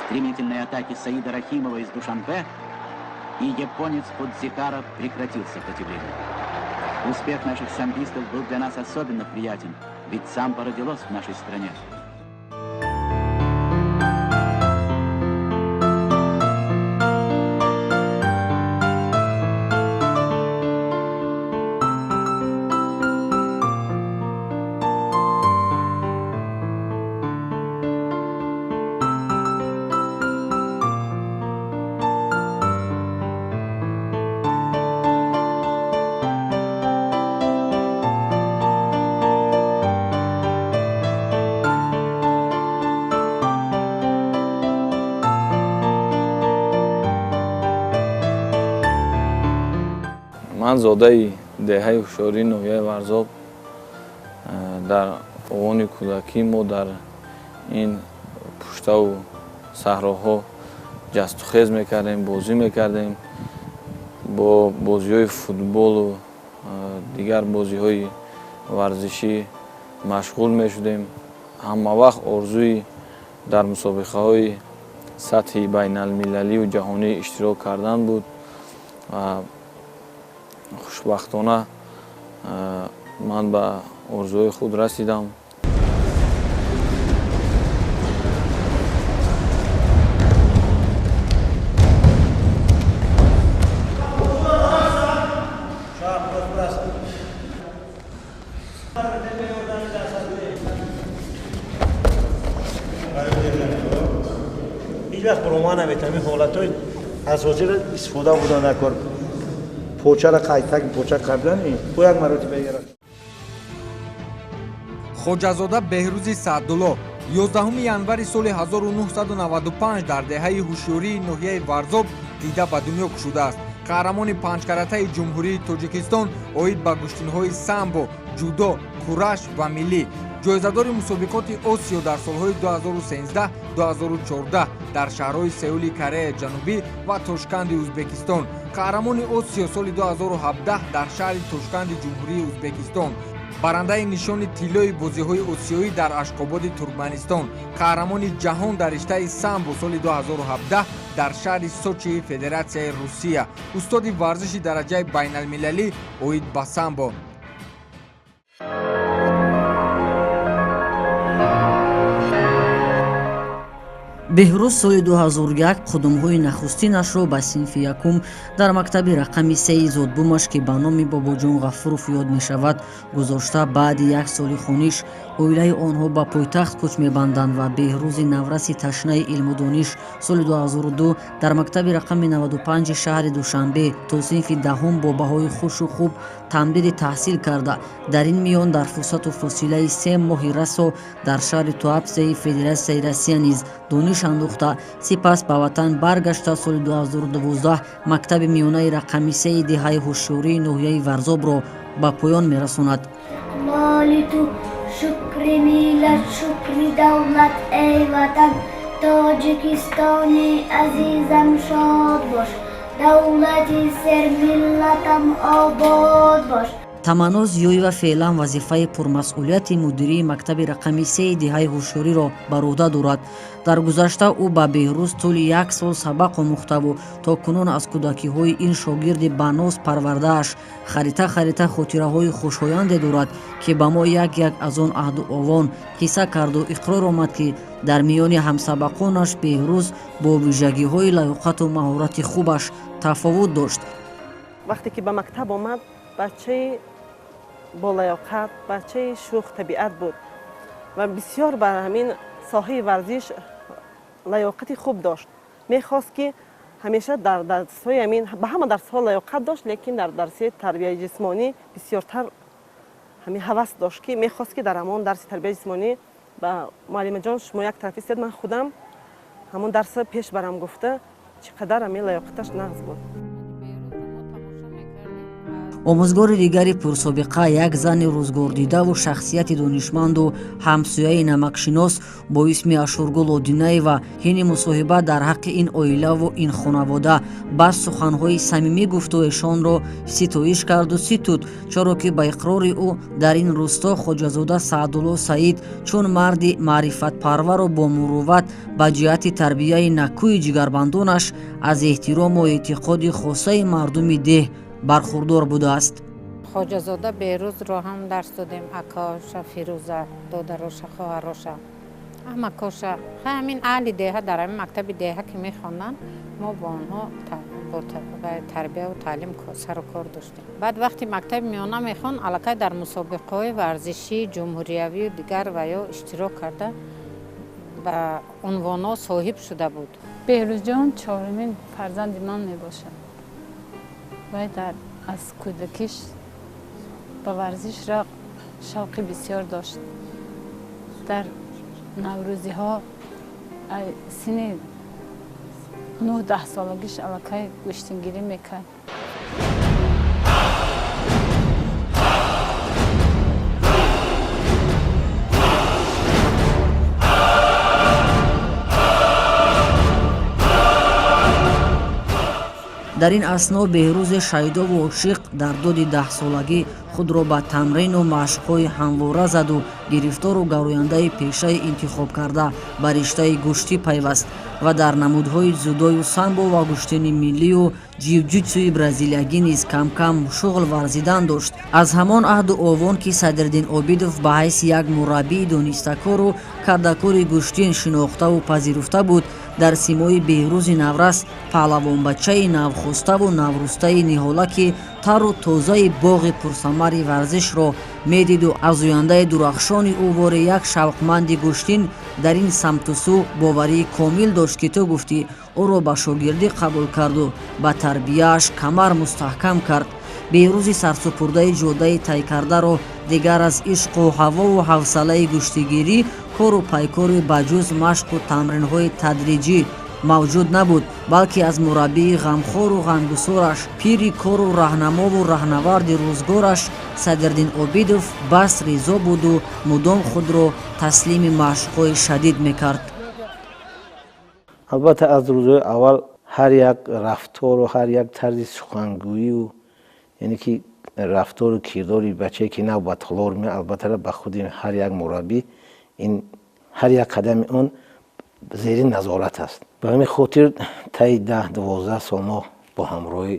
Стремительные атаки Саида Рахимова из Душанбе, и японец Фудзихара прекратил сопротивление. Успех наших самбистов был для нас особенно приятен, ведь самбо родилось в нашей стране. Ман зодаи деҳаи Ҳушёрии ноҳияи Варзоб. Дар овони кӯдакӣ мо дар ин пуштаву саҳроҳо ҷастухез мекардем, бозӣ мекардем, бо бозиҳои футболу дигар бозиҳои варзишӣ машғул мешудем. Ҳама вақт орзуи дар мусобиқаҳои сатҳи байналмилалию ҷаҳонӣ иштирок кардан буд ва хушбахтона ман ба орзуҳои худ расидам. Ҳеҷ вақт барома наметавонем ҳолатҳои асосиро истифода бурдан дар кор. Почаро қайтак поча қаблан бо як маротиба гирифт. Хоҷазода Беҳрӯзи Саъдулло 11 январи соли 1995 дар деҳаи Ҳушёрии ноҳияи Варзоб дида ба дунё кушудааст. Қаҳрамони панҷкаратаи Ҷумҳурии Тоҷикистон оид ба гӯштинҳои самбо, ҷудо, кураш ва миллӣ. Ҷоизадори мусобиқоти Осиё дар солҳои 2013-2014 дар шаҳрҳои Сеули Кореяи Ҷанубӣ ва Тошканди Ӯзбекистон. Қаҳрамони Осиё соли 2017 дар шаҳри Тошканди Ҷумҳурии Ӯзбекистон. Барандаи нишони тиллои бозиҳои осиёӣ дар Ашқободи Туркманистон. Қаҳрамони ҷаҳон дар риштаи самбо соли 2017 дар шаҳри Сочии Федератсияи Русия. Устоди варзиши дараҷаи байналмилалӣ оид ба самбо. Беҳрӯз соли 2001 қудумҳои нахустинашро ба синфи якум дар мактаби рақами сеи зодбумаш, ки ба номи Бобоҷон Ғафуров ёд мешавад, гузошта. Баъди як соли хониш оилаи онҳо ба пойтахт кӯч мебанданд ва Беҳрӯзи навраси ташнаи илму дониш соли 2002 дар мактаби рақами 95 шаҳри Душанбе то синфи даҳум бо баҳои хушу хуб тамдиди таҳсил карда, дар ин миён дар фурсату фосилаи 3 моҳи расо дар шаҳри Туапсеи Федератсияи Россия низ дониш андӯхта, сипас ба ватан баргашта соли 2012 мактаби миёнаи рақами сеи деҳаи Ҳушёрии ноҳияи Варзобро ба поён мерасонад. Шукри миллат, шукри давлат, эй ватан, Тоҷикистони азизам шод бош, давлати сермиллатам обод бош. Таманно Зиёева феълан вазифаи пурмасъулияти мудирии мактаби рақами сеи деҳаи Ҳушёриро бар уҳда дорад. Дар гузашта ӯ ба Беҳрӯз тӯли як сол сабақ омӯхтаву то кунун аз кӯдакиҳои ин шогирди баноз парвардааш харита-харита хотираҳои хушоянде дорад, ки ба мо як-як аз он аҳду овон қисса карду иқрор омад, ки дар миёни ҳамсабақонаш Беҳрӯз бо вижагиҳои лаёқату маҳорати хубаш тафовут дошт. Вақте ки ба мактаб омад, бачаи болаёқат, бачаи шӯх табиат буд ва бисёр ба ҳамин соҳаи варзиш лаёқати хуб дошт. Мехост, ки ҳамеша дар дарсҳои ҳамин ба ҳама дарсҳо лаёқат дошт, лекин дар дарси тарбияи ҷисмонӣ бисёртар ҳамин ҳавас дошт, ки мехост, ки дар ҳамон дарси тарбияи ҷисмонӣ ба муаллимаҷон, шумо як тараф истед, ман худам ҳамон дарса пеш барам гуфта, чӣ қадар ҳамин лаёқаташ нағз буд. Омӯзгори дигари пурсобиқа, як зани рӯзгордидаву шахсияти донишманду ҳамсӯяи намакшинос бо исми Ашургул Одинаева ҳини мусоҳиба дар ҳаққи ин оилаву ин хонавода бас суханҳои самимӣ гуфту эшонро ситоиш карду ситуд, чаро ки ба иқрори ӯ дар ин рӯсто Хоҷазода Саъдулло Саид чун марди маърифатпарвару бомурувват ба ҷиҳати тарбияи накӯи ҷигарбандонаш аз эҳтирому эътиқоди хосаи мардуми деҳ бархурдор будааст. Хоҷазода Берӯзро ҳам дарс додем, акоша Фирӯза, додароша, хоҳароша, ҳамакоша. Ҳамин аҳли деҳа дар ҳамин мактаби деҳа ки мехонданд, мо бо онҳо тарбияву таълим сару кор доштем. Баъд вақти мактаби миёна мехонд, аллакай дар мусобиқаҳои варзишии ҷумҳуриявию дигар ва ё иштирок карда ба унвонҳо соҳиб шуда буд. Беҳрӯзҷон чорумин фарзанди ман мебошад. Вай аз кӯдакиш ба варзиш шавқи бисёр дошт. Дар наврӯзиҳо синни 9-10 солагиш аллакай гӯштингирӣ мекард. Дар ин асно Беҳрӯзи шайдову ошиқ дар доди 10-солагӣ худро ба тамрину машқҳои ҳамвора заду гирифтору гарояндаи пешаи интихобкарда ба риштаи гӯштӣ пайваст ва дар намудҳои дзюдою самбо ва гӯштини миллию ҷиу-ҷитсуи бразилиягӣ низ кам-кам шуғл варзидан дошт. Аз ҳамон аҳду овон ки Садриддин Обидов ба ҳайси як мураббии донистакору кардакори гӯштин шинохтаву пазируфта буд, дар симои Беҳрӯзи наврас паҳлавонбачаи навхоставу наврӯстаи ниҳолаки тару тозаи боғи пурсамари варзишро медиду аз ояндаи дурахшони ӯ вори як шавқманди гӯштин дар ин самту сӯ боварии комил дошт, ки ту гуфтӣ ӯро ба шогирдӣ қабул карду ба тарбияаш камар мустаҳкам кард. Беҳрӯзи сарсупурдаи ҷодаи тай кардаро дигар аз ишқу ҳавову ҳавсалаи гӯштигирӣ кору пайкори ба ҷуз машқу тамринҳои тадриҷӣ мавҷуд набуд, балки аз мураббии ғамхору ғамгусораш, пири кору раҳнамову раҳнаварди рӯзгораш Садриддин Обидов бас ризо буду мудом худро таслими машқҳои шадид мекард. Албатта, аз рӯзҳои аввал ҳар як рафтору ҳар як тарзи сухангӯию, яъне ки рафтору кирдори бачае ки нав ба толор меояд, албатта ба худи ҳар як мураббӣ ин ҳар як қадами он зери назорат аст. Ба ҳамин хотир таи 10-12 сол мо бо ҳамроҳӣ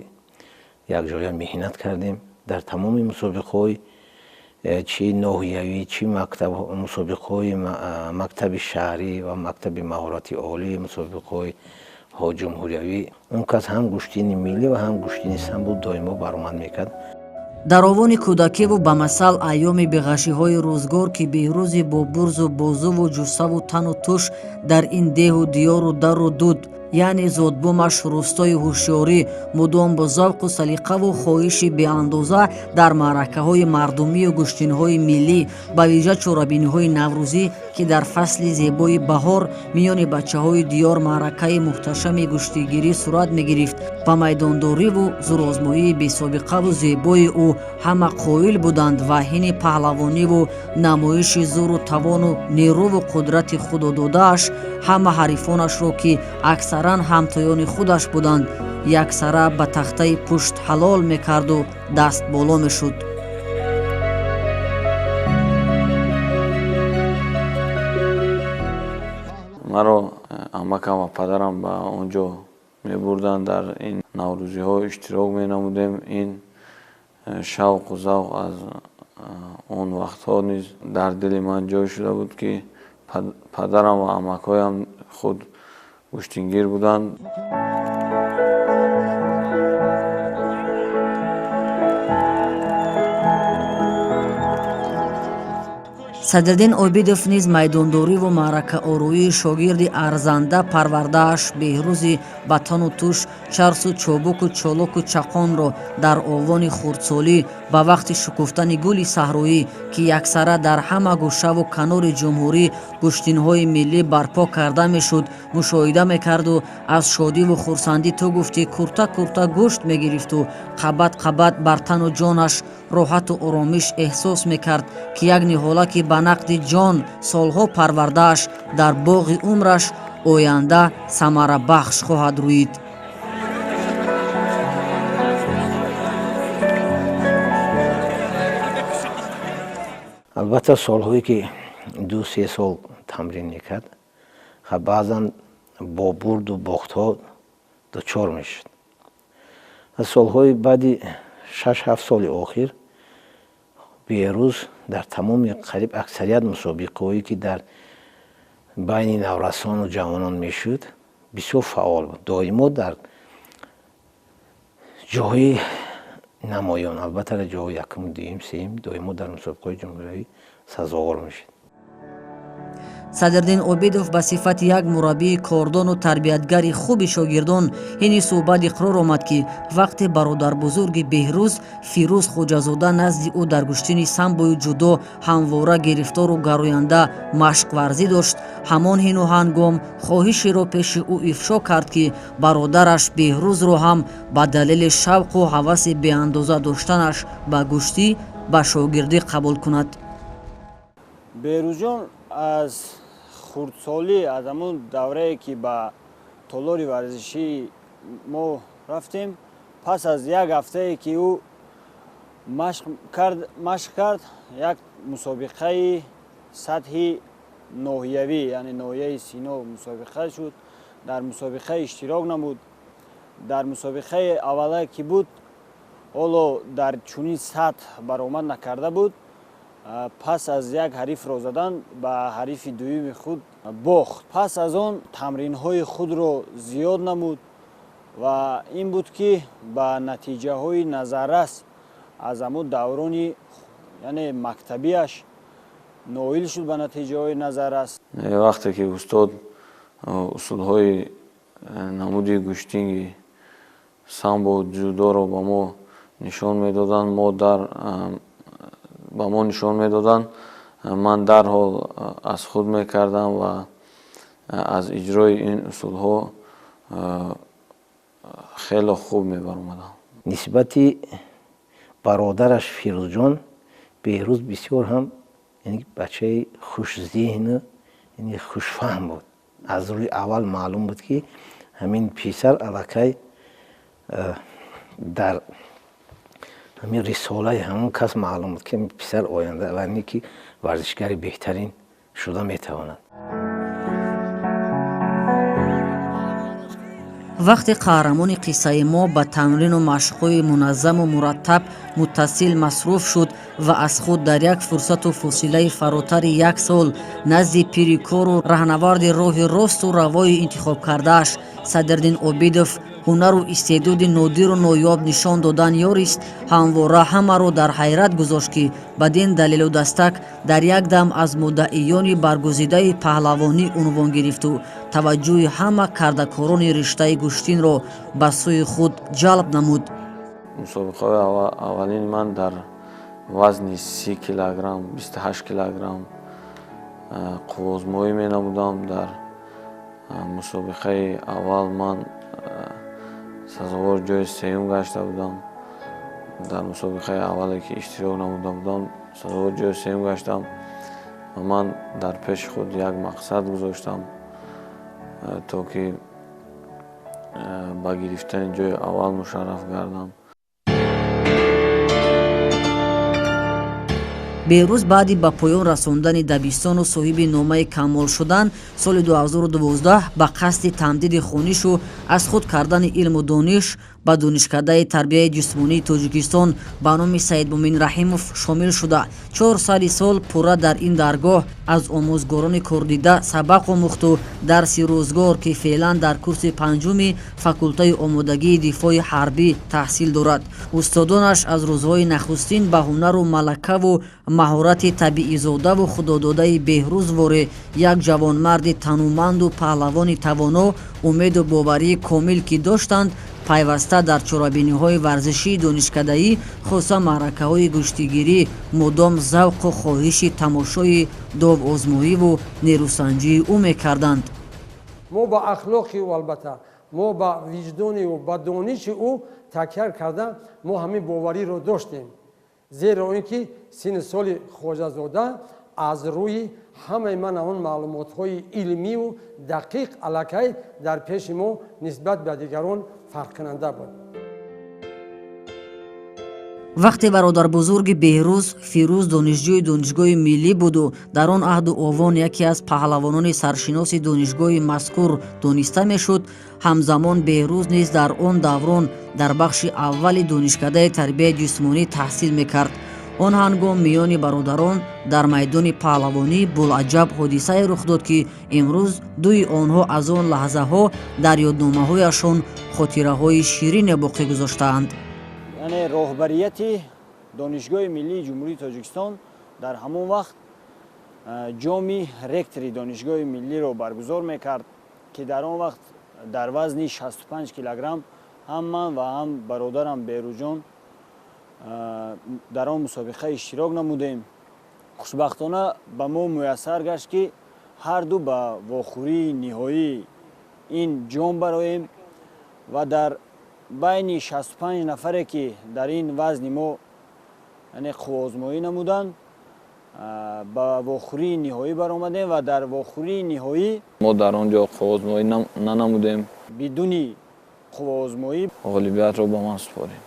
якҷоя меҳнат кардем дар тамоми мусобиқаҳои чи ноҳиявӣ, чи мусобиқаҳои мактаби шаҳрӣ ва мактаби маҳорати олӣ, мусобиқаҳои ҷумҳуриявӣ. Он кас ҳам гӯштини миллӣ ва ҳам гӯштини самбо доимо баромад мекард. Дар овони кӯдакиву ба масал айёми беғашиҳои рӯзгор, ки Беҳрӯзи бо бурзу бозуву ҷуссаву тану туш дар ин деҳу диёру дару дуд, яъне зодбумаш рӯстои ҳушёрӣ, мудом бо завқу салиқаву хоҳиши беандоза дар маъракаҳои мардумию гӯштинҳои миллӣ, ба вижа чорабиниҳои наврӯзӣ, ки дар фасли зебои баҳор миёни бачаҳои диёр маъракаи муҳташами гӯштигирӣ сурат мегирифт, ба майдондориву зурозмоии бесобиқаву зебои ӯ ҳама қоил буданд ва ҳини паҳлавониву намоиши зуру тавону нерӯву қудрати худододааш ҳама ҳарифонашро, ки аксаран ҳамтоёни худаш буданд, яксара ба тахтаи пушт ҳалол мекарду даст боло мешуд. Маро амакам ва падарам ба он ҷо мебурданд, дар ин наврӯзиҳо иштирок менамудем. Ин шавқу завқ аз он вақтҳо низ дар дили ман ҷой шуда буд, ки падарам ва амакҳоям худ гӯштингир буданд. Садриддин Обидов низ майдондориву маъракаороии шогирди арзанда парвардааш Беҳрӯзи ба тану туш чарсу чобуку чолоку чақонро дар овони хурдсолӣ Ба вақти шукуфтани гули саҳроӣ, ки яксара дар ҳама гӯшаву канори ҷумҳурӣ гӯштинҳои миллӣ барпо карда мешуд, мушоҳида мекарду аз шодиву хурсандӣ ту гуфтӣ курта-курта гӯшт мегирифту қабат-қабат бар тану ҷонаш роҳату оромиш эҳсос мекард, ки як ниҳола ки ба нақди ҷон солҳо парвардааш дар боғи умраш оянда самарабахш хоҳад рӯид. Албатта, солҳое ки 2-3 сол тамрин мекард, баъзан бо бурду бохтҳо дучор мешуд. Солҳои баъди 6-7 соли охир Беҳрӯз дар тамоми қариб аксарият мусобиқаҳое ки дар байни наврасону ҷавонон мешуд, бисёр фаъол буд. Доимо дар ҷоҳои намоён, албатта ҷоҳои якум, дуюм, сеюм, доимо дар мусобиқаҳои ҷумҳуриявӣ сазовор мешуд. Садриддин Обидов ба сифати як мураббии кордону тарбиятгари хуби шогирдон ҳини суҳбат иқрор омад, ки вақте бародарбузурги Беҳрӯз Фирӯз Хоҷазода назди ӯ дар гӯштини самбою ҷудо ҳамвора гирифтору гароянда машқварзӣ дошт, ҳамон ҳину ҳангом хоҳишеро пеши ӯ ифшо кард, ки бародараш Беҳрӯзро ҳам ба далели шавқу ҳаваси беандоза доштанаш ба гӯштӣ ба шогирдӣ қабул кунад. Беҳрӯзҷон аз хурдсолӣ, аз ҳамон даврае ки ба толори варзишии мо рафтем, пас аз як ҳафтае ки ӯ машқ кард, як мусобиқаи сатҳи ноҳиявӣ, яъне ноҳияи Сино мусобиқа шуд. Дар мусобиқа иштирок намуд. Дар мусобиқаи аввала ки буд, ҳоло дар чунин сатҳ баромад накарда буд. Пас аз як ҳарифро задан ба ҳарифи дуюми худ бохт. Пас аз он тамринҳои худро зиёд намуд ва ин буд ки ба натиҷаҳои назаррас аз ҳамон даврони, яъне мактабиаш ноил шуд ба натиҷаҳои назаррас. Вақте ки устод усулҳои намуди гӯштинги самбо ҷудоро ба мо нишон медоданд, мо дар ба мо нишон медоданд, ман дарҳол аз худ мекардам ва аз иҷрои ин усулҳо хеле хуб мебаромадам. Нисбати бародараш Фирӯзҷон Беҳрӯз бисёр ҳам бачаи хушзеҳну хушфаҳм буд. Аз рӯи аввал маълум буд, ки ҳамин писар аллакай дар ҳамин рисолаи ҳамон кас маълум буд, ки писар оянда ва ки варзишгари беҳтарин шуда метавонад. Вақте қаҳрамони қиссаи мо ба тамрину машқҳои муназзаму мураттаб муттасил масруф шуд ва аз худ дар як фурсату фосилаи фаротари як сол назди пири кору раҳнаварди роҳи росту равои интихобкардааш Садриддин Обидов ҳунару истеъдоди нодиру ноёб нишон додан ёрист, ҳамвора ҳамаро дар ҳайрат гузошт, ки бадин далелу дастак дар як дам аз муддаиёни баргузидаи паҳлавонӣ унвон гирифту таваҷҷӯҳи ҳама кардакорони риштаи гӯштинро ба сӯи худ ҷалб намуд. Мусобиқаҳои аввалини ман дар вазни 30 килограмм, 28 килограмм қуввозмоӣ менамудам. Дар мусобиқаи аввал ман сазовор ҷои сеюм гашта будам. Дар мусобиқаи аввале ки иштирок намуда будам, сазовор ҷои сеюм гаштам ва ман дар пеши худ як мақсад гузоштам, то ки ба гирифтани ҷои аввал мушарраф гардам. Беҳрӯз баъди ба поён расондани дабистону соҳиби номаи камол шудан соли 2012 ба қасди тамдиди хонишу аз худ кардани илму дониш ба донишкадаи тарбияи ҷисмонии Тоҷикистон ба номи Саидмумин Раҳимов шомил шуда, 4 сари сол пурра дар ин даргоҳ аз омӯзгорони кордида сабақ омӯхту дарси рӯзгор, ки феълан дар курси панҷуми факултаи омодагии дифои ҳарбӣ таҳсил дорад. Устодонаш аз рӯзҳои нахустин ба ҳунару малакаву маҳорати табиизодаву худододаи Беҳрӯз воре як ҷавонмарди тануманду паҳлавони тавоно умеду боварии комил ки доштанд, Пайваста дар чорабиниҳои варзишии донишкадаӣ, хоса маъракаҳои гӯштигирӣ, мудом завқу хоҳиши тамошои довозмоиву нерӯсанҷии ӯ мекарданд. Мо ба ахлоқи ӯ, албатта мо ба виҷдони ӯ, ба дониши ӯ такя карда, мо ҳамин бовариро доштем, зеро ин ки синни соли Хоҷазода аз рӯи ҳамаи ман он маълумотҳои илмиву дақиқ аллакай дар пеши мо нисбат ба дигарон фарқкунанда буд. Вақте бародарбузурги Беҳрӯз Фирӯз донишҷӯи донишгоҳи миллӣ буду дар он аҳду овон яке аз паҳлавонони саршиноси донишгоҳи мазкур дониста мешуд, ҳамзамон Беҳрӯз низ дар он даврон дар бахши аввали донишкадаи тарбияи ҷисмонӣ таҳсил мекард. Он ҳангом миёни бародарон дар майдони паҳлавонӣ булаҷаб ҳодисае рух дод, ки имрӯз дуи онҳо аз он лаҳзаҳо дар ёдномаҳояшон хотираҳои ширине боқӣ гузоштаанд. Яъне роҳбарияти Донишгоҳи миллии Ҷумҳурии Тоҷикистон дар ҳамон вақт ҷоми ректори Донишгоҳи миллиро баргузор мекард, ки дар он вақт дар вазни 65 килограмм ҳам ман ва ҳам бародарам Беҳрӯзҷон дар он мусобиқа иштирок намудем. Хушбахтона ба мо муяссар гашт, ки ҳарду ба вохӯрии ниҳоии ин ҷом бароем ва дар байни 65 нафаре, ки дар ин вазни мо яъне қувваозмоӣ намуданд, ба вохӯрии ниҳоӣ баромадем ва дар вохӯрии ниҳоӣ мо дар он ҷо қувваозмоӣ нанамудем. Бидуни қувваозмоӣ ғолибиятро ба ман супорем.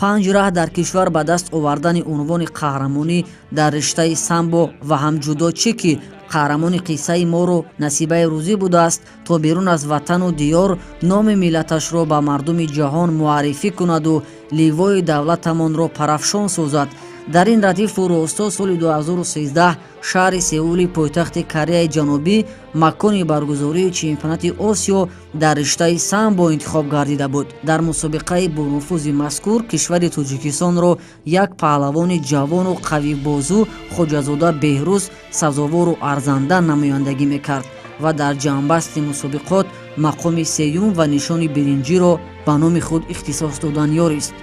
Панҷ раҳ дар кишвар ба даст овардани унвони қаҳрамонӣ дар риштаи самбо ва ҳам ҷудо чӣ ки қаҳрамони қиссаи моро насибаи рӯзӣ будааст, то берун аз ватану диёр номи миллаташро ба мардуми ҷаҳон муаррифӣ кунаду ливои давлатамонро парафшон созад. Дар ин радифу росто соли 2013 шаҳри Сеули пойтахти Кореяи Ҷанубӣ макони баргузории чемпионати Осиё дар риштаи самбо интихоб гардида буд. Дар мусобиқаи бонуфузи мазкур кишвари Тоҷикистонро як паҳлавони ҷавону қавибозу Хоҷазода Беҳрӯз сазовору арзанда намояндагӣ мекард ва дар ҷамъбасти мусобиқот мақоми сеюм ва нишони биринҷиро ба номи худ ихтисос додан ёрист.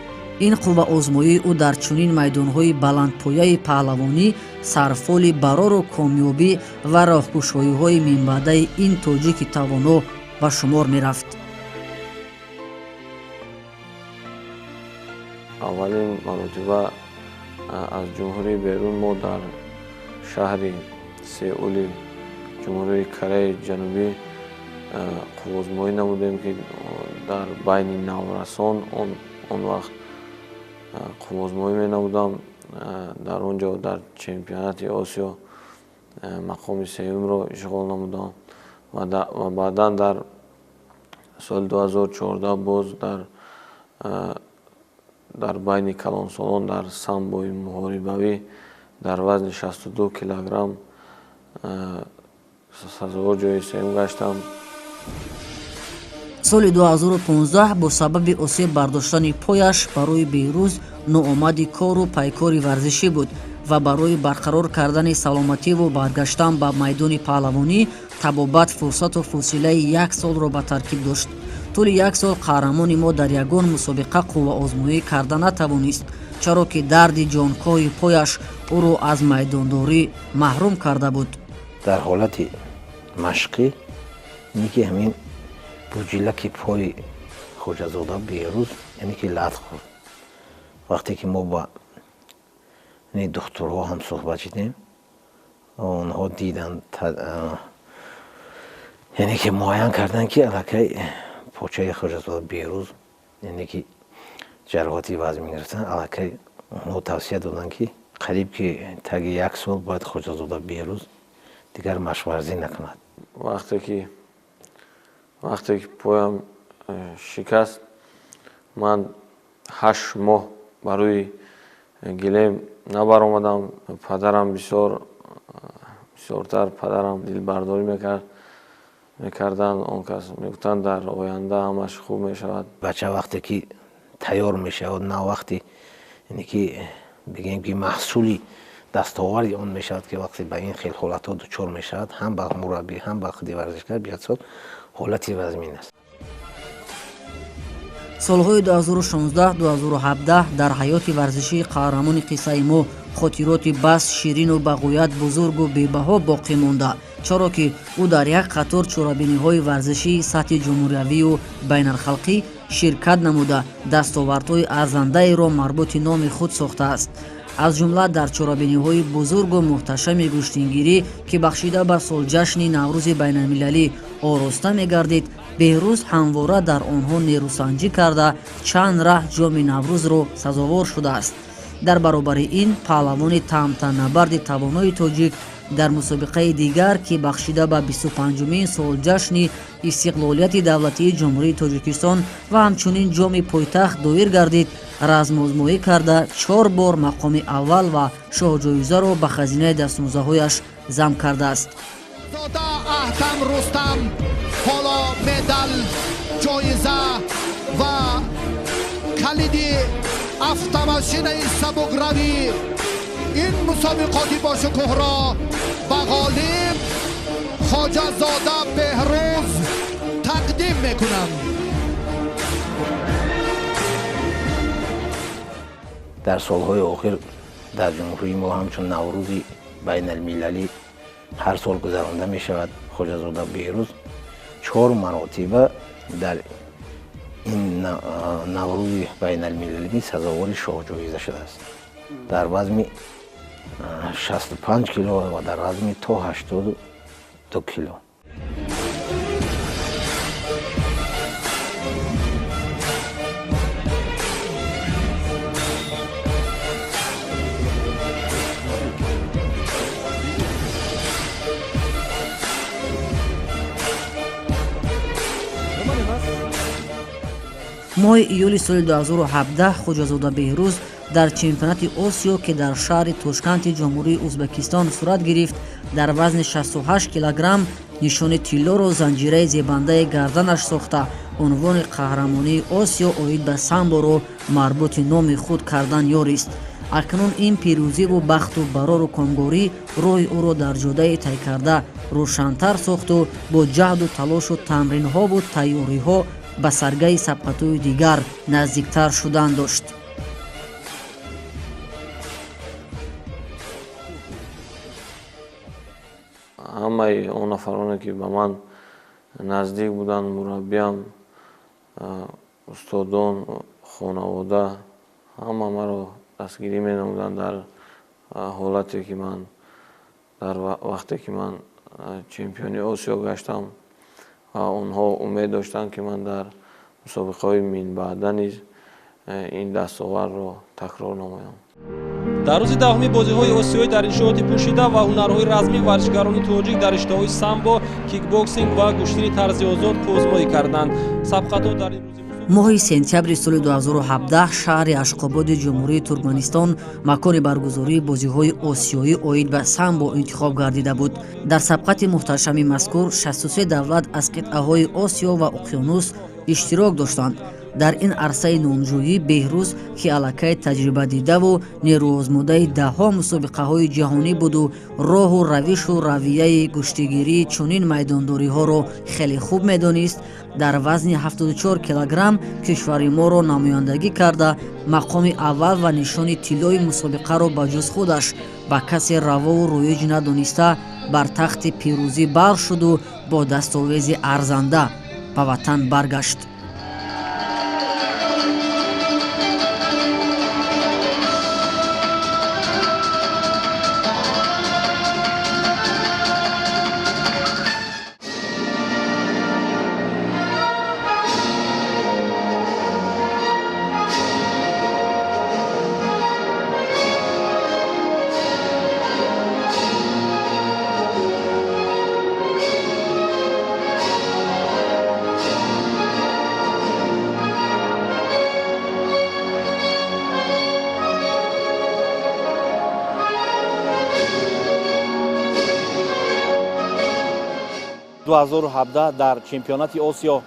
Ин қувваозмоии ӯ дар чунин майдонҳои баландпояи паҳлавонӣ сарфоли барору комёбӣ ва роҳкушоиҳои минбаъдаи ин тоҷики тавоно ба шумор мерафт. Аввалин маротиба аз ҷумҳурии берун мо дар шаҳри Сеули Ҷумҳурии Кореяи Ҷанубӣ қувваозмоӣ намудем, ки дар байни наврасон он вақт қувваозмоӣ менамудам. Дар он ҷо дар чемпионати Осиё мақоми сеюмро ишғол намудам ва баъдан дар соли 2014 боз дар байни калонсолон дар самбои муҳорибавӣ дар вазни 62 килограмм сазовор ҷои сеюм гаштам. Соли 2015 бо сабаби осеб бардоштани пояш барои Беҳрӯз ноомади кору пайкори варзишӣ буд ва барои барқарор кардани саломативу баргаштан ба майдони паҳлавонӣ табобат фурсату фосилаи як солро ба таркиб дошт. Тӯли як сол қаҳрамони мо дар ягон мусобиқа қувваозмоӣ карда натавонист, чаро ки дарди ҷонкоҳи пояш ӯро аз майдондорӣ маҳрум карда буд. Дар ҳолати машқӣ ин ки ҳамин буҷилаки пои Хоҷазода Беҳрӯз яъне ки лат хӯрд. Вақте ки мо ба духтурҳо ҳам суҳбат шудем, онҳо диданд, яъне ки муайян карданд, ки аллакай почаи Хоҷазода Беҳрӯз яъне ки ҷароҳати вазм гирифтан. Аллакай онҳо тавсия доданд, ки қариб ки таги як сол бояд Хоҷазода Беҳрӯз дигар машқварзӣ накунад. Вақте ки поям шикаст, ман 8 моҳ ба рӯи гилем набаромадам. Падарам бисёртар падарам дилбардорӣ мекарданд. Он кас мегуфтанд, дар оянда ҳамаш хуб мешавад. Бача вақте ки тайёр мешавад, на вақте яъне ки бигем ки маҳсули Дастовари он мешавад, ки вақте ба ин хел ҳолатҳо дучор мешавад, ҳам ба мураббӣ, ҳам ба худи варзишгар бисёр ҳолати вазмин аст. Солҳои 2016-2017 дар ҳаёти варзишии қаҳрамони қиссаи мо хотироти бас ширину ба ғоят бузургу бебаҳо боқӣ монда, чаро ки ӯ дар як қатор чорабиниҳои варзишии сатҳи ҷумҳуриявию байналхалқӣ ширкат намуда, дастовардҳои арзандаеро марбути номи худ сохтааст. Аз ҷумла дар чорабиниҳои бузургу муҳташами гӯштингирӣ, ки бахшида ба солҷашни Наврӯзи байналмилалӣ ороста мегардид, Беҳрӯз ҳамвора дар онҳо нерӯсанҷӣ карда, чанд раҳ ҷоми Наврӯзро сазовор шудааст. Дар баробари ин, паҳлавони тамтанабарди тавонои тоҷик дар мусобиқаи дигар, ки бахшида ба 25-умин солҷашни истиқлолияти давлатии Ҷумҳурии Тоҷикистон ва ҳамчунин ҷоми пойтахт доир гардид, размозмоӣ карда, 4 бор мақоми аввал ва шоҳҷоизаро ба хазинаи дастмуздаҳояш зам кардааст. Аҳтам Рустам ҳоло медал, ҷоиза ва калиди автомашинаи сабукравӣ ин мусобиқоти бошукӯҳро ба ғолиб Хоҷазода Беҳрӯз тақдим мекунам. Дар солҳои охир дар ҷумҳурии мо ҳамчун Наврӯзи байналмилалӣ ҳар сол гузаронда мешавад. Хоҷазода Беҳрӯз 4 маротиба дар ин Наврӯзи байналмилалӣ сазовори шоҳҷоиза шудааст. Дар вазми 65 кило ва дар вазми то 82 кило. Моҳи июли соли 2017 Хоҷазода Беҳрӯз дар чемпионати Осиё, ки дар шаҳри Тошканти Ҷумҳурии Ӯзбекистон сурат гирифт, дар вазни 68 килограмм нишони тиллоро занҷираи зебандаи гарданаш сохта, унвони қаҳрамонии Осиё оид ба самборо марбути номи худ кардан ёрист. Акнун ин пирӯзиву бахту барору комгорӣ роҳи ӯро дар ҷодаи тай карда рӯшантар сохту бо ҷаҳду талошу тамринҳову тайёриҳо ба саргаи сабқатҳои дигар наздиктар шудан дошт. Ҳамаи он нафароне, ки ба ман наздик буданд, мураббиям, устодон, хонавода, ҳама маро дастгирӣ менамуданд дар ҳолате ки ман дар вақте ки ман чемпиони Осиё гаштам ва онҳо умед доштанд, ки ман дар мусобиқаҳои минбаъда низ ин дастовардро такрор намоям. Дар рӯзи даҳуми бозиҳои осиёӣ дар иншооти пӯшида ва ҳунарҳои размӣ варзишгарони тоҷик дар риштаҳои самбо, кикбоксинг ва гӯштини тарзи озод қӯзмоӣ карданд. Сабқатҳо дар ин рӯзи Моҳи сентябри соли 2017 шаҳри Ашқободи Ҷумҳурии Туркманистон макони баргузории бозиҳои осиёӣ оид ба самбо интихоб гардида буд. Дар сабқати муҳташами мазкур 63 давлат аз қитъаҳои Осиё ва уқёнус иштирок доштанд. Дар ин арсаи номҷӯӣ Беҳрӯз, ки аллакай таҷрибадидаву нерӯозмудаи даҳҳо мусобиқаҳои ҷаҳонӣ буду роҳу равишу равияи гӯштигирии чунин майдондориҳоро хеле хуб медонист, дар вазни 74 килограмм кишвари моро намояндагӣ карда, мақоми аввал ва нишони тиллои мусобиқаро ба ҷуз худаш ба касе равову рӯиҷ надониста, бар тахти пирӯзӣ бар шуду бо дастовези арзанда ба ватан баргашт. Ду 2017 дар чемпионати Осиё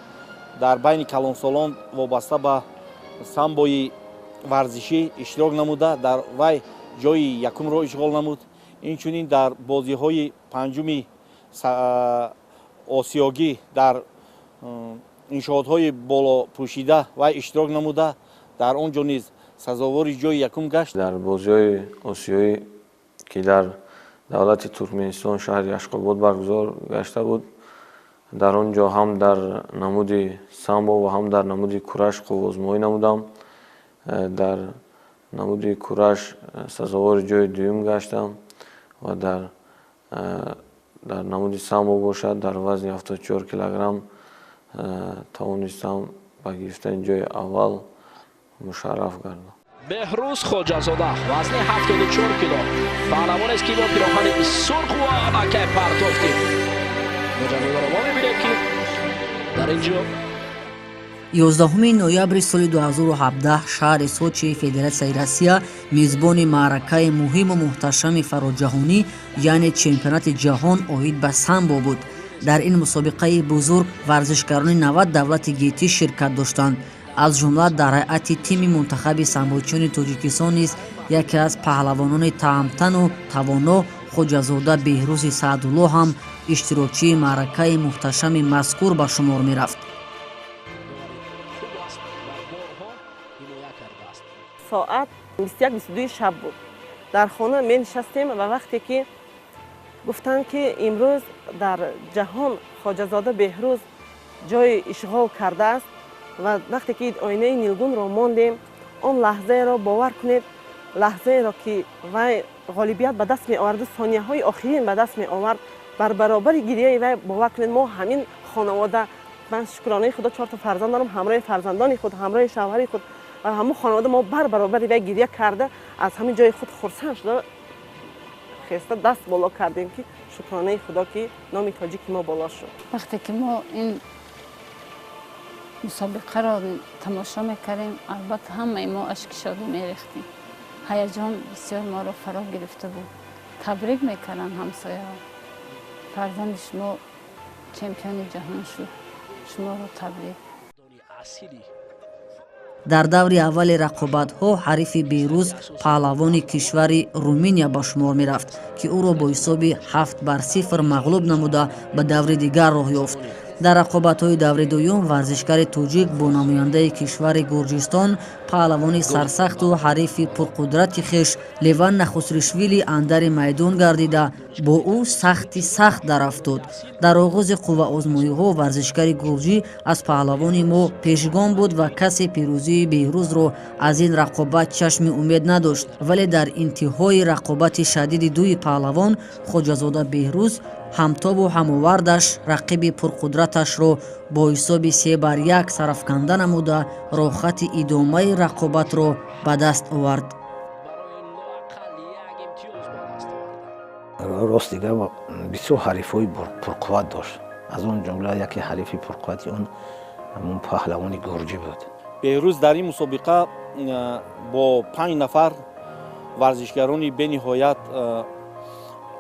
дар байни калонсолон вобаста ба самбои варзишӣ иштирок намуда, дар вай ҷои якумро ишғол намуд. Инчунин дар бозиҳои панҷуми осиёгӣ дар иншоотҳои болопӯшида вай иштирок намуда, дар он ҷо низ сазовори ҷои якум гашт. Дар бозиҳои осиёӣ, ки дар давлати Туркменистон, шаҳри Ашқобод баргузор гашта буд, дар он ҷо ҳам дар намуди самбо ва ҳам дар намуди кураш қувваозмоӣ намудам. Дар намуди кураш сазовори ҷои дуюм гаштам ва дар намуди самбо бошад, дар вазни 74 килограмм тавонистам ба гирифтани ҷои аввал мушарраф гардам. Беҳрӯз Хоҷазода, вазни 74 кило, паҳлавонест, ки бо пироҳани сурх ва аллакай партофти Хоҷазодаро мо мебинем, ки дар ин ҷо. 11 ноябри соли 2017 шаҳри Сочии Федератсияи Россия мизбони маъракаи муҳиму муҳташами фароҷаҳонӣ, яъне чемпионати ҷаҳон оид ба самбо буд. Дар ин мусобиқаи бузург варзишгарони 90 давлати гетӣ ширкат доштанд. Аз ҷумла дар ҳайати тими мунтахаби самбочиёни Тоҷикистон низ яке аз паҳлавонони таъмтану тавоно Хоҷазода Беҳрӯзи Саъдулло ҳам иштирокчии маъракаи муҳташами мазкур ба шумор мерафт. Соат 21-22 шаб буд. Дар хона менишастем ва вақте ки гуфтанд, ки имрӯз дар ҷаҳон Хоҷазода Беҳрӯз ҷои ишғол кардааст, ва вақте ки оинаи нилгунро мондем, он лаҳзаеро бовар кунед, лаҳзаеро ки вай ғолибият ба даст меоварду, сонияҳои охирин ба даст меовард, бар баробари гирияи вай, бовар кунед, мо ҳамин хонавода, ман шукронаи худо чорта фарзанд дорам, ҳамроҳи фарзандони худ, ҳамроҳи шавҳари худ ва ҳамун хонавода мо бар баробари вай гирия карда, аз ҳамин ҷои худ хурсанд шуда, хеста даст боло кардем, ки шукронаи худо, ки номи тоҷики мо боло шуд. Вақте ки мо ин мусобиқаро тамошо мекардем, албатта ҳамаи мо ашки шодӣ мерехтем. Ҳаяҷон бисёр моро фаро гирифта буд. Табрик мекарданд ҳамсояҳо: фарзанди шумо чемпиони ҷаҳон шуд, шуморо табрик. Дар даври аввали рақобатҳо ҳарифи Беҳрӯз паҳлавони кишвари Руминия ба шумор мерафт, ки ӯро бо ҳисоби 7-0 мағлуб намуда, ба даври дигар роҳ ёфт. Дар рақобатҳои даври дуюм варзишгари тоҷик бо намояндаи кишвари Гурҷистон, паҳлавони сарсахту ҳарифи пурқудрати хеш Леван Нахусришвили андари майдон гардида, бо ӯ сахти сахт дарафтод. Дар оғози қувваозмоиҳо варзишгари гурҷӣ аз паҳлавони мо пешгом буд ва касе пирӯзии Беҳрӯзро аз ин рақобат чашми умед надошт. Вале дар интиҳои рақобати шадиди дуи паҳлавон Хоҷазода Беҳрӯз ҳамтобу ҳамовардаш рақиби пурқудраташро бо ҳисоби 3-1 сарафканда намуда, роҳхати идомаи рақобатро ба даст овард. Рост дигар, бисёр ҳарифҳои пурқувват дошт. Аз он ҷумла яке ҳарифи пурқуввати он ҳамон паҳлавони гурҷӣ буд. Беҳрӯз дар ин мусобиқа бо 5 нафар варзишгарони бениҳоят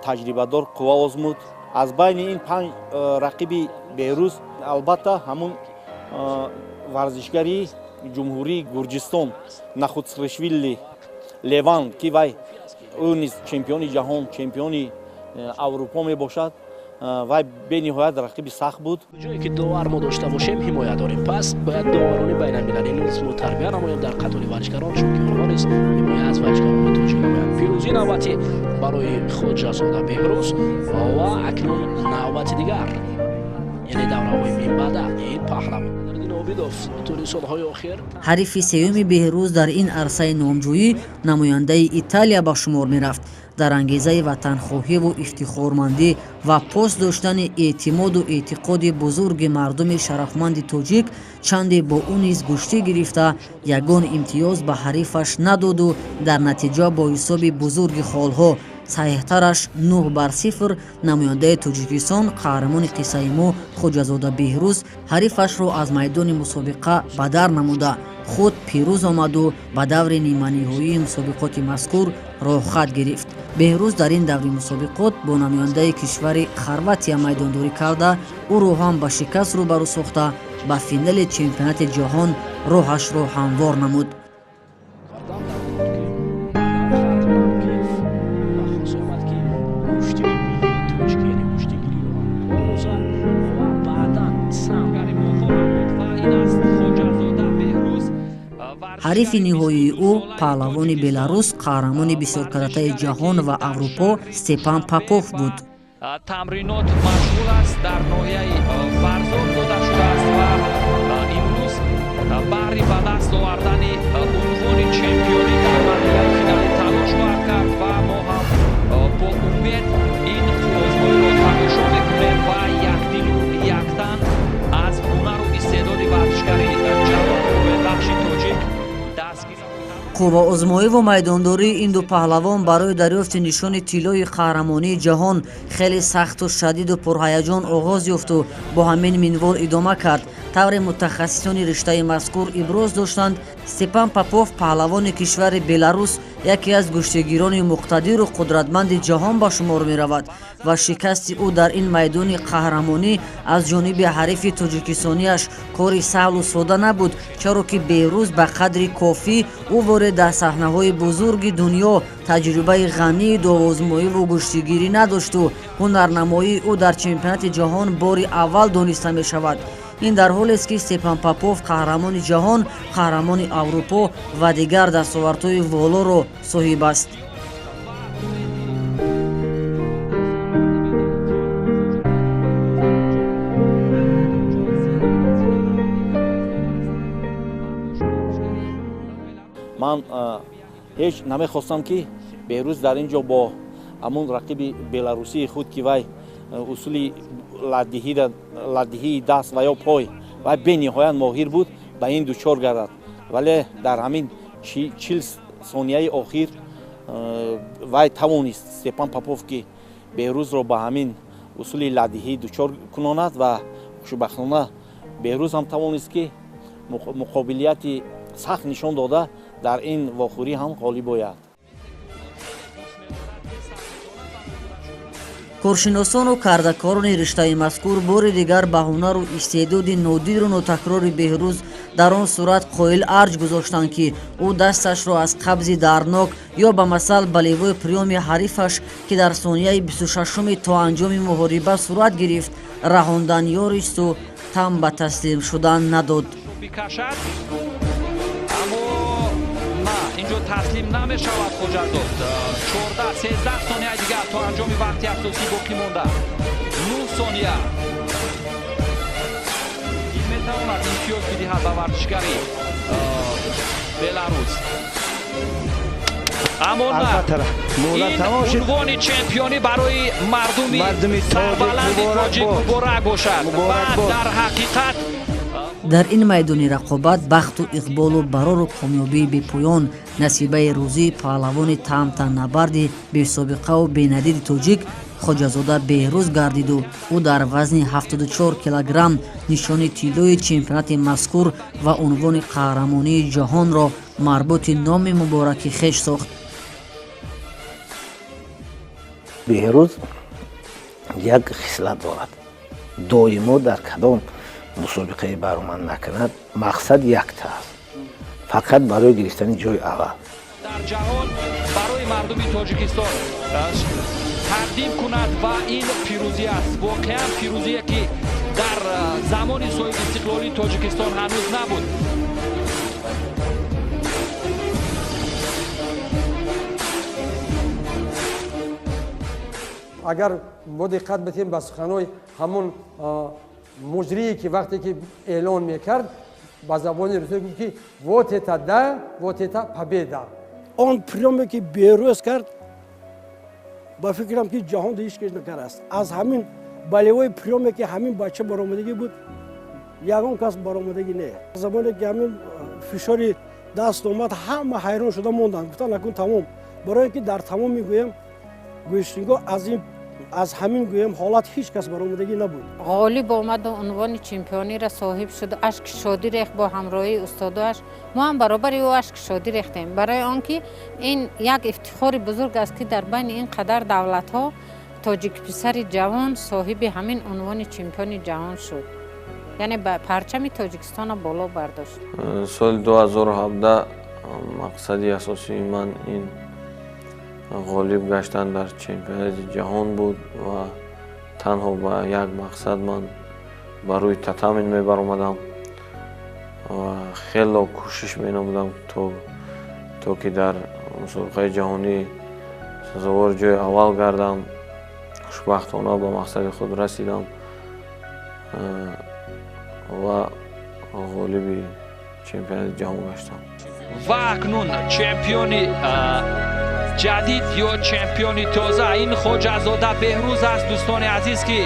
таҷрибадор қувва озмуд. Аз байни ин 5 рақиби Беҳрӯз албатта ҳамун варзишгари ҷумҳурии Гурҷистон Нахуцришвили Леван, ки вай ӯ низ чемпиони ҷаҳон, чемпиони Аврупо мебошад, вай бениҳоят рақиби сахт буд. Ҷое ки довар мо дошта бошем, ҳимоя дорем. Пас бояд доварони байналмилалӣ низ мо тарбия намоем дар қатори варзишгарон, чунки онҳо низ ҳимоя аз варзишгарони тоҷик намоянд. Пирӯзӣ навбати барои Хоҷазода Беҳрӯз ва акнун навбати дигар, яъне давраҳои минбаъда ин паҳлавон Ҳарифи сеюми Беҳрӯз дар ин арсаи номҷӯӣ намояндаи Италия ба шумор мерафт. Дар ангезаи ватанхоҳиву ифтихормандӣ ва пос доштани эътимоду эътиқоди бузурги мардуми шарафманди тоҷик чанде бо ӯ низ гӯштӣ гирифта, ягон имтиёз ба ҳарифаш надоду дар натиҷа бо ҳисоби бузурги холҳо, саҳиҳтараш 9-0, намояндаи Тоҷикистон, қаҳрамони қиссаи мо Хоҷазода Беҳрӯз ҳарифашро аз майдони мусобиқа бадар намуда, худ пирӯз омаду ба даври ниманиҳоии мусобиқоти мазкур роҳхат гирифт. Беҳрӯз дар ин даври мусобиқот бо намояндаи кишвари Хорватия майдондорӣ карда, ӯро ҳам ба шикаст рӯбарӯ сохта, ба финали чемпионати ҷаҳон роҳашро ҳамвор намуд. Ҳарифи ниҳоии ӯ паҳлавони Беларус, қаҳрамони бисёркаратаи ҷаҳон ва Аврупо Степан Попов буд. Тамринот машғул аст, дар ноҳияи Варзоб дода шудааст ва имрӯз баҳри ба даст овардани унвони чемпионӣ дар марҳилаи финалӣ талош хоҳад кард ва мо ҳам бо умед ин қувваозмоиро тамошо мекунем ва якдилу яктан аз ҳунару истеъдоди варзишгари ҷавону умедбахши тоҷик дастгир. Қувваозмоӣ ва майдондории ин ду паҳлавон барои дарёфти нишони тиллои қаҳрамонии ҷаҳон хеле сахту шадиду пурҳаяҷон оғоз ёфту бо ҳамин минвол идома кард. Тавре мутахассисони риштаи мазкур иброз доштанд, Степан Попов, паҳлавони кишвари Беларус, яке аз гӯштигирони муқтадиру қудратманди ҷаҳон ба шумор меравад ва шикасти ӯ дар ин майдони қаҳрамонӣ аз ҷониби ҳарифи тоҷикистониаш кори саҳлу сода набуд, чаро ки Беҳрӯз ба қадри кофӣ ӯ воред дар саҳнаҳои бузурги дунё таҷрибаи ғании довозмоиву гӯштигирӣ надошту ҳунарнамоии ӯ дар чемпионати ҷаҳон бори аввал дониста мешавад. Ин дар ҳолест, ки Степан Попов қаҳрамони ҷаҳон, қаҳрамони Аврупо ва дигар дастовардҳои волоро соҳиб аст. Ман ҳеҷ намехостам, ки Беҳрӯз дар ин ҷо бо ҳамун рақиби беларусии худ, ки вай усули ладдиҳии даст ва ё пой вай бениҳоят моҳир буд, ба ин дучор гардад. Вале дар ҳамин 40 сонияи охир вай тавонист, Степан Попов, ки Беҳрӯзро ба ҳамин усули ладдиҳӣ дучор кунонад ва хушбахтона Беҳрӯз ҳам тавонист, ки муқобилияти сахт нишон дода, дар ин вохӯрӣ ҳам ғолиб ояд. Коршиносону кардакорони риштаи мазкур бори дигар ба ҳунару истеъдоди нодиру нотакрори Беҳрӯз дар он сурат қоил арҷ гузоштанд, ки ӯ дасташро аз қабзи дарднок ё ба масал болевой приёми ҳарифаш, ки дар сонияи 26-уми то анҷоми муҳориба сурат гирифт, раҳондан ёристу тан ба таслим шудан надод. Бикашад, аммо на, инҷо таслим намешавад Хоҷазод. 14, 13 сонияи дигар то анҷоми вақти асосӣ боқӣ монда, 9 сония. Ин метавонад имтиёз бидиҳад ба варзишгари Беларус, аммо на, ин унвони чемпионӣ барои мардуми сарбаланди тоҷик муборак бошад ва дар ҳақиқат Дар ин майдони рақобат бахту иқболу барору комёбии бепоён насибаи рӯзии паҳлавони таъмтаннабарди бесобиқаву бенадири тоҷик Хоҷазода Беҳрӯз гардиду ӯ дар вазни 74 килограмм нишони тиллои чемпионати мазкур ва унвони қаҳрамонии ҷаҳонро марбути номи мубораки хеш сохт. Беҳрӯз як хислат дорад: доимо дар кадом мусобиқае баромад накунад, мақсад якта аст, фақат барои гирифтани ҷои аввал. Дар ҷаҳон барои мардуми Тоҷикистон тақдим кунад ва ин пирӯзӣ аст, воқеан пирӯзие, ки дар замони соҳибистиқлолии Тоҷикистон ҳанӯз набуд. Агар бо диққат битем ба суханҳои ҳамон муҷрие, ки вақте ки эълон мекард, ба забони русӣ гуфт, ки вот это да, вот это победа. Он приёме, ки Беҳрӯз кард, ба фикрам, ки ҷаҳон ҳеҷ кас накардааст. Аз ҳамин болевой приёме, ки ҳамин бача баромадагӣ буд, ягон кас баромадагӣ не. Замоне ки ҳамин фишори даст омад, ҳама ҳайрон шуда монданд, гуфтанд, акун тамом, барое ки дар тамоми, гӯем, гӯштингоҳ аз ин, аз ҳамин, гӯем, ҳолат ҳеҷ кас баромадагӣ набуд. Ғолиб омаду унвони чемпиониро соҳиб шуд, ашки шодӣ рехт бо ҳамроҳии устодоаш. Мо ҳам баробари ӯ ашки шодӣ рехтем, барои он ки ин як ифтихори бузург аст, ки дар байни ин қадар давлатҳо тоҷикписари ҷавон соҳиби ҳамин унвони чемпиони ҷаҳон шуд, яъне парчами Тоҷикистонро боло бардошт. Соли 2017 мақсади асосии ман ин ғолиб гаштан дар чемпионати ҷаҳон буд ва танҳо ба як мақсад ман ба рӯи татами мебаромадам. Ва хело кӯшиш менамудам, то ки дар мусобиқаи ҷаҳонӣ сазовори ҷои аввал гардам. Хушбахтона ба мақсади худ расидам ва ғолиби чемпионати ҷаҳон гаштам. Ва акнун чемпиони ҷадид ё чемпиони тоза ин Хоҷазода Беҳрӯз аст, дӯстони азиз, ки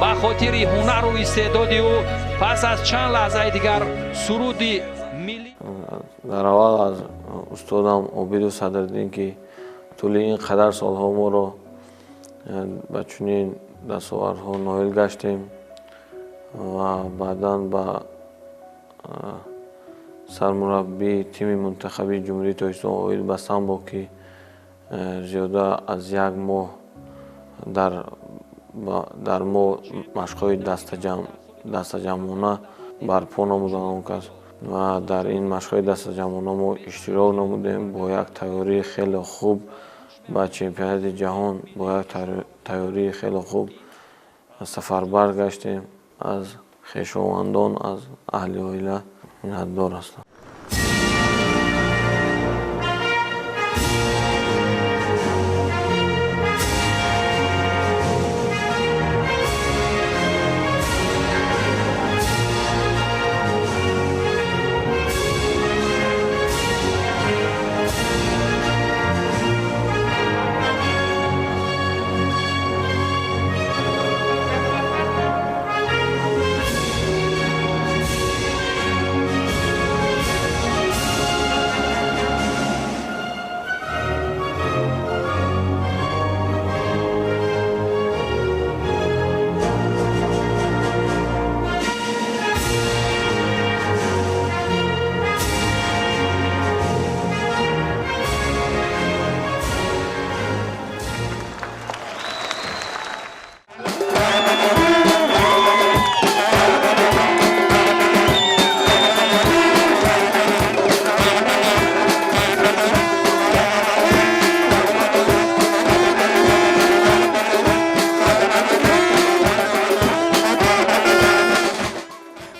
ба хотири ҳунару истеъдоди ӯ пас аз чанд лаҳзаи дигар суруди миллӣ. Дар аввал аз устодам Обиду Садриддин, ки тӯли ин қадар солҳо моро ба чунин дастовардҳо ноил гаштем, ва баъдан ба сармураббии тими мунтахабии Ҷумҳурии Тоҷикистон оид ба самбо, ки зиёда аз як моҳ дар мо машқҳои дастаҷамъона барпо намуданд он кас, ва дар ин машқҳои дастаҷамъона мо иштирок намудем бо як тайёрии хеле хуб ба чемпионати ҷаҳон, бо як тайёрии хеле хуб сафарбар гаштем. Аз хешовандон, аз аҳли оила миннатдор ҳастам.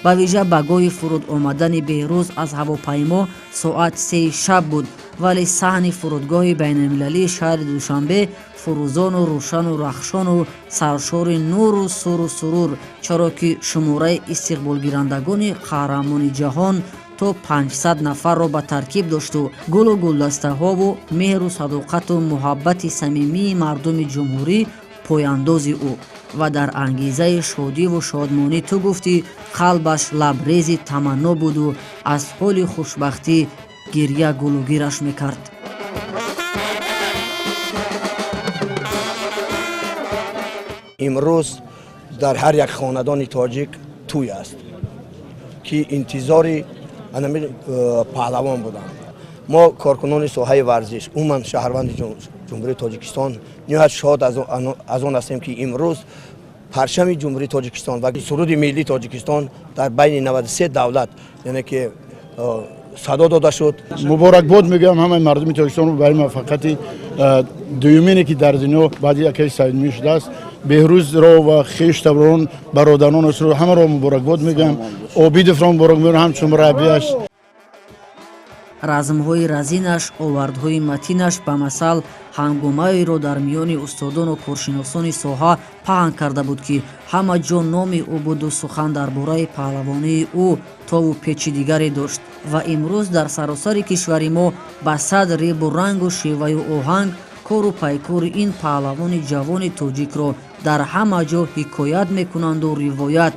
Ба вижа ба гоҳи фуруд омадани Беҳрӯз аз ҳавопаймо соат 3 шаб буд, вале саҳни фурудгоҳи байналмилалии шаҳри Душанбе фурӯзону рӯшану рахшону саршори нуру суру сурур, чаро ки шумораи истиқболгирандагони қаҳрамони ҷаҳон то 500 нафарро ба таркиб дошту гулу гулдастаҳову меҳру садоқату муҳаббати самимии мардуми ҷумҳурӣ пояндози ӯ ва дар ангезаи шодиву шодмонӣ ту гуфтӣ қалбаш лабрези таманно буду аз ҳоли хушбахтӣ гирья гулугираш мекард. Имрӯз дар ҳар як хонадони тоҷик тӯй аст, ки интизори анами паҳлавон буданд. Мо коркунони соҳаи варзиш, умуман шаҳрванди Ҷумҳурии Тоҷикистон ниҳоят шод аз он ҳастем, ки имрӯз парчами Ҷумҳурии Тоҷикистон ва суруди миллии Тоҷикистон дар байни 93 давлат, яъне ки садо дода шуд. Муборакбод мегӯям ҳамаи мардуми Тоҷикистонро барои муваффақияти дуюмине, ки дар дунё баъди акаи Саидмӯмин шудааст. Беҳрӯзро ва хештаборон, бародаронашро ҳамаро муборакбод мегӯям. Обидовро муборак мегӯям, ҳамчун мураббиаш. Размҳои разинаш, овардҳои матинаш ба масал ҳангомаеро дар миёни устодону коршиносони соҳа паҳн карда буд, ки ҳама ҷо номи ӯ буду сухан дар бораи паҳлавонии ӯ тову печи дигаре дошт. Ва имрӯз дар саросари кишвари мо ба сад ребу рангу шеваю оҳанг кору пайкори ин паҳлавони ҷавони тоҷикро дар ҳама ҷо ҳикоят мекунанду ривоят,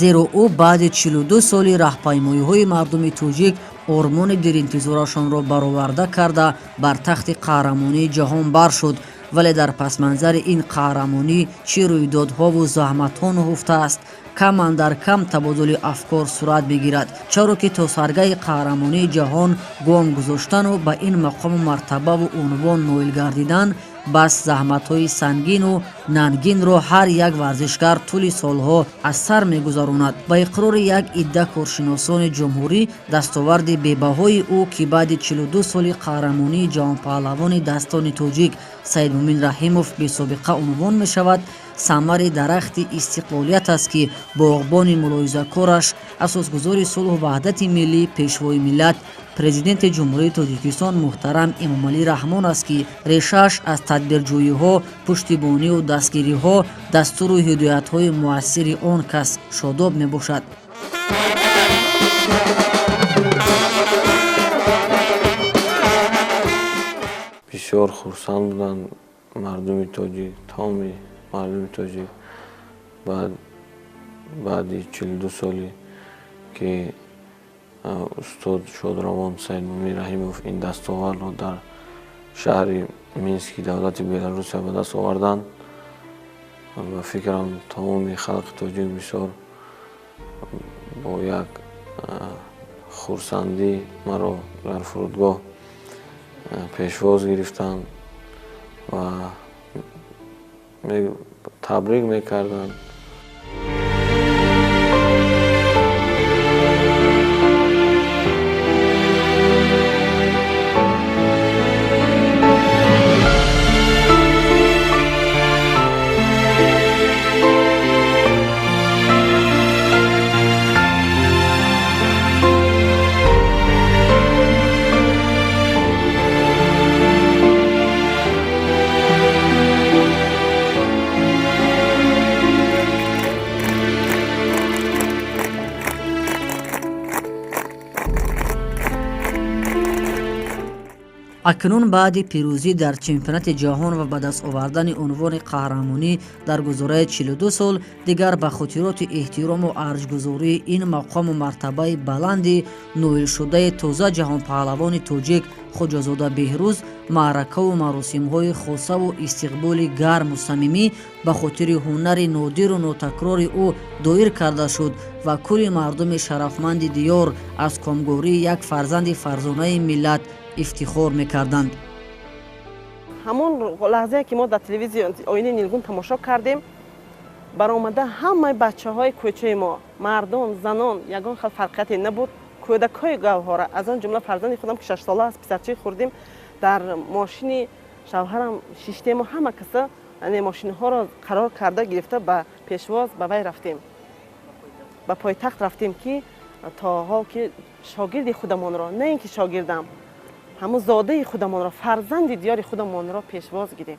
зеро ӯ баъди 42 соли раҳпаймоиҳои мардуми тоҷик ормони деринтизорашонро бароварда карда бар тахти қаҳрамонии ҷаҳон бар шуд. Вале дар пасманзари ин қаҳрамонӣ чӣ рӯйдодҳову заҳматҳо нуҳуфтааст, кам андар кам табодули афкор сурат мегирад, чаро ки то саргаҳи қаҳрамонии ҷаҳон гом гузоштану ба ин мақому мартабаву унвон ноил гардидан бас заҳматҳои сангину нангинро ҳар як варзишгар тӯли солҳо аз сар мегузаронад. Ба иқрори як идда коршиносони ҷумҳурӣ, дастоварди бебаҳои ӯ, ки баъди 42 соли қаҳрамонии ҷаҳонпаҳлавони дастони тоҷик Саидмӯмин Раҳимов бесобиқа унвон мешавад, Самари дарахти истиқлолият аст, ки боғбони мулоҳизакораш, асосгузори сулҳу ваҳдати миллӣ, Пешвои миллат, Президенти Ҷумҳурии Тоҷикистон муҳтарам Эмомалӣ Раҳмон аст, ки решааш аз тадбирҷӯиҳо, пуштибонию дастгириҳо, дастуру ҳидоятҳои муассири он кас шодоб мебошад. Бисёр хурсанд буданд мардуми тоҷик, тамоми мардуми тоҷик. Баъди 42 соли ки устод шодравон Саидмумин Раҳимов ин дастовардро дар шаҳри Мински давлати Беларусия ба даст оварданд, ба фикрам, тамоми халқи тоҷик бисёр бо як хурсандӣ маро дар фурудгоҳ пешвоз гирифтанд ва табрик мекарданд. Акнун баъди пирӯзӣ дар чемпионати ҷаҳон ва ба даст овардани унвони қаҳрамонӣ дар гузораи 42 сол, дигар ба хотироти эҳтирому арҷгузории ин мақому мартабаи баланди ноилшудаи тоза ҷаҳонпаҳлавони тоҷик Хоҷазода Беҳрӯз маъракаву маросимҳои хосаву истиқболи гарму самимӣ ба хотири ҳунари нодиру нотакрори ӯ доир карда шуд ва кулли мардуми шарафманди диёр аз комгории як фарзанди фарзонаи миллат ифтихор мекарданд. Ҳамон лаҳзае ки мо дар телевизион оинаи нилгун тамошо кардем, баромада ҳамаи бачаҳои кӯчаи мо, мардон, занон, ягон хел фарқияте набуд, кӯдакҳои гавҳора, аз он ҷумла фарзанди худам, ки 6 сола аст, писарчаи хурдим, дар мошини шавҳарам шиштему ҳама каса, яъне мошинҳоро қарор карда гирифта, ба пешвоз ба вай рафтем, ба пойтахт рафтем, ки то ҳол ки шогирди худамонро, на ин ки шогирдам, ҳамун зодаи худамонро, фарзанди диёри худамонро пешвоз гирем.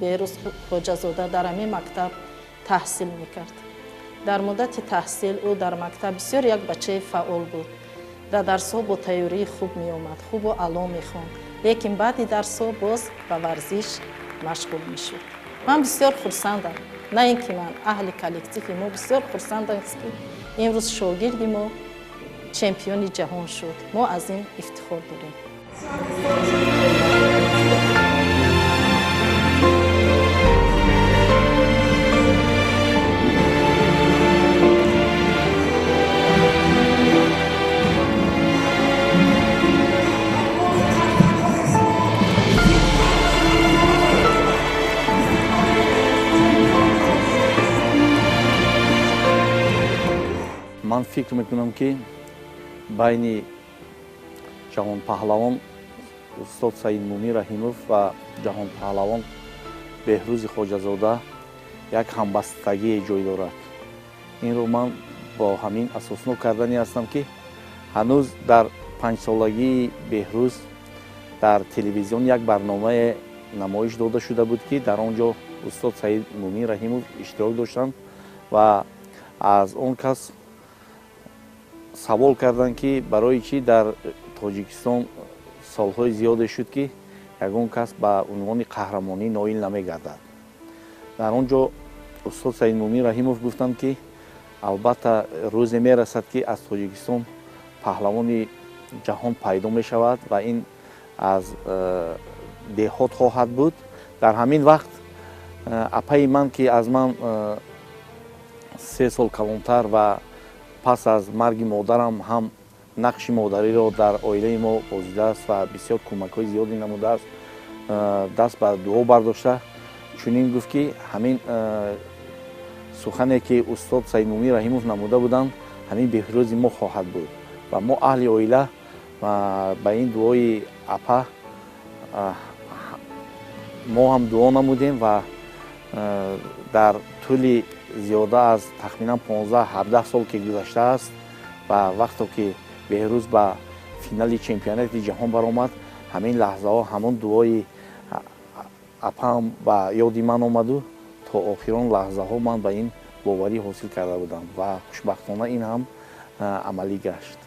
Беҳрӯз Хоҷазода дар ҳамин мактаб таҳсил мекард. Дар муддати таҳсил ӯ дар мактаб бисёр як бачаи фаъол буд. Дар дарсҳо бо тайёрии хуб меомад, хубу аъло мехонд, лекин баъди дарсҳо боз ба варзиш машғул мешуд. Ман бисёр хурсандам, на ин ки ман, аҳли коллективи мо бисёр хурсандам, ки имрӯз шогирди мо чемпиони ҷаҳон шуд. Мо аз ин ифтихор дорем. Ман фикр мекунам, ки байни ҷаҳонпаҳлавон устод Саидмумин Раҳимов ва ҷаҳонпаҳлавон Беҳрӯзи Хоҷазода як ҳамбастагие ҷой дорад. Инро ман бо ҳамин асоснок кардани ҳастам, ки ҳанӯз дар 5-солагии Беҳрӯз дар телевизион як барномае намоиш дода шуда буд, ки дар он ҷо устод Саид Мумин Раҳимов иштирок доштанд ва аз он кас савол карданд, ки барои чӣ дар Тоҷикистон солҳои зиёде шуд, ки ягон кас ба унвони қаҳрамонӣ ноил намегардад. Дар он ҷо устод Саидмумин Раҳимов гуфтанд, ки албатта рӯзе мерасад, ки аз Тоҷикистон паҳлавони ҷаҳон пайдо мешавад ва ин аз деҳот хоҳад буд. Дар ҳамин вақт апаи ман, ки аз ман 3 сол калонтар ва Пас аз марги модарам ҳам нақши модариро дар оилаи мо бозидааст ва бисёр кӯмакҳои зиёде намудааст. Даст ба дуо бардошта чунин гуфт, ки ҳамин сухане ки устод Саидмумин Раҳимов намуда буданд, ҳамин Беҳрӯзи мо хоҳад буд. Ва мо аҳли оила ба ин дуои апа мо ҳам дуо намудем ва дар тӯли зиёда аз тахминан 15-17 сол ки гузаштааст ва вақто ки Беҳрӯз ба финали чемпионати ҷаҳон баромад, ҳамин лаҳзаҳо ҳамон дуои апаам ба ёди ман омаду то охирон лаҳзаҳо ман ба ин боварӣ ҳосил карда будам ва хушбахтона ин ҳам амалӣ гашт.